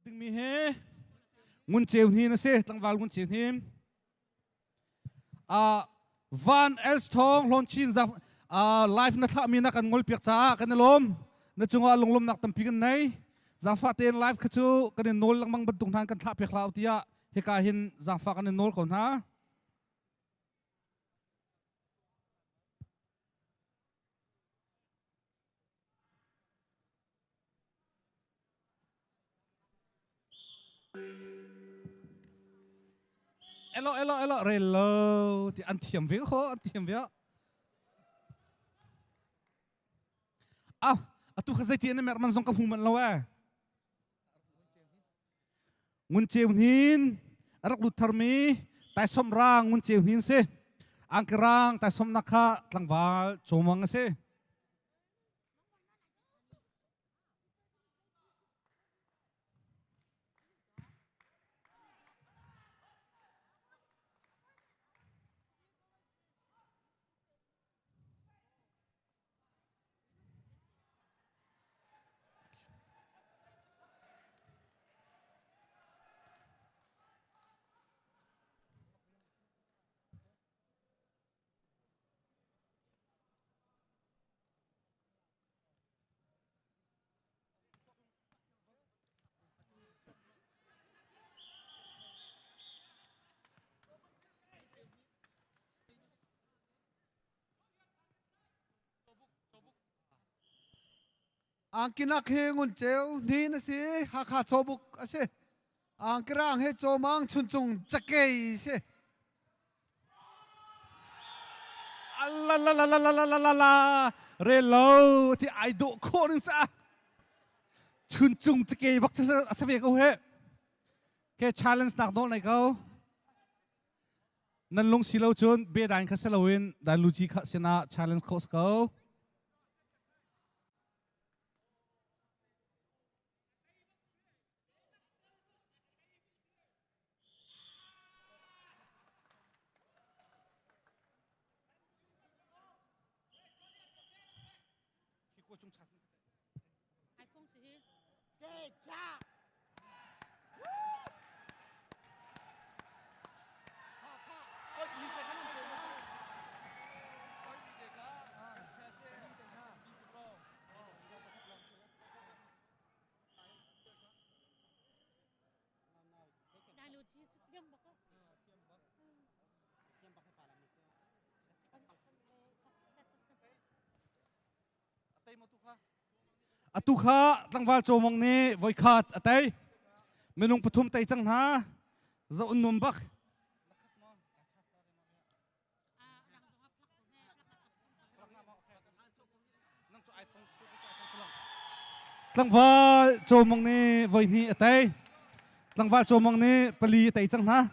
Dingmi hi ngun ceu hnin a si, tlangval ngun ceu hnin. Van Els Thong Hlawn Chin live na thlahmi na kan ngol piak caah kan i lawm. Na cungah lunglawmnak tampi kan nei. Zaangfah tein live kha cu kan in nawl lengmang bantuk hna kan thlah piak hlah tiah hika hin zaangfah kan in nawl ko hna. Elo elo elo rel lo ti an thiam ve kho an thiam ve. Ah, atu kha zeiti an mer man zong ka hmu man lo eh. Ngun ceu hnin a rak lut tharmi taisom rang ngun ceu hnin si. Angkerang taisom nak kha tlangval chawmang a si. Angkinak hi ngun ceu hnin a si, Hakha cawbuk a si. Angkirang hi cawmang chuncung cakei si. Alalalalalalalala relo ti ai dawh khawh ning ca chuncung cakei bak a sa ve ko he ke challenge nak nawl nei ko Nan lung si lo cun bedain kha si loin dailuci kha sinah challenge khawh si ko. iPhone si hi. Dai lu thi thiam bak. Atu kha tlangval cawmong nih voikhat a tei. Minung pathum tei cang hna. Zoh an nuam bak. Tlangval cawmong nih voihnih a tei. Tlangval cawmong nih pali a tei cang hna.